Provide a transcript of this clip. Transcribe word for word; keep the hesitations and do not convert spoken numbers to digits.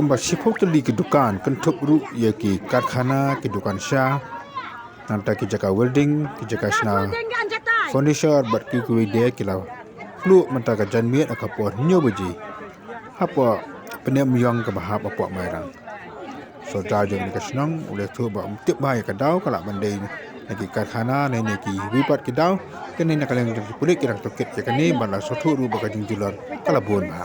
Ba shiphew tylli ki dukan, kynthup ruh ïa ki karkhana, ki dukan sha, nangta ki jaka welding, ki jaka shna furniture bad kiwei kiwei de ki la pluh mynta ka janmiet ha ka por hynñiew baje hapoh Pneh Myong kaba hap hapoh Mairang. Sordar jong kane ka shnong u la ïathuh ba um tip bha ïa ka daw ka lah ban dei na ki karkhana ne na kiwei pat ki daw. Kane na ka liang jong ki pulit ki dang tohkit ïa kane bad la sngewthuh ruh ba ka jingjulor ka la bun bha.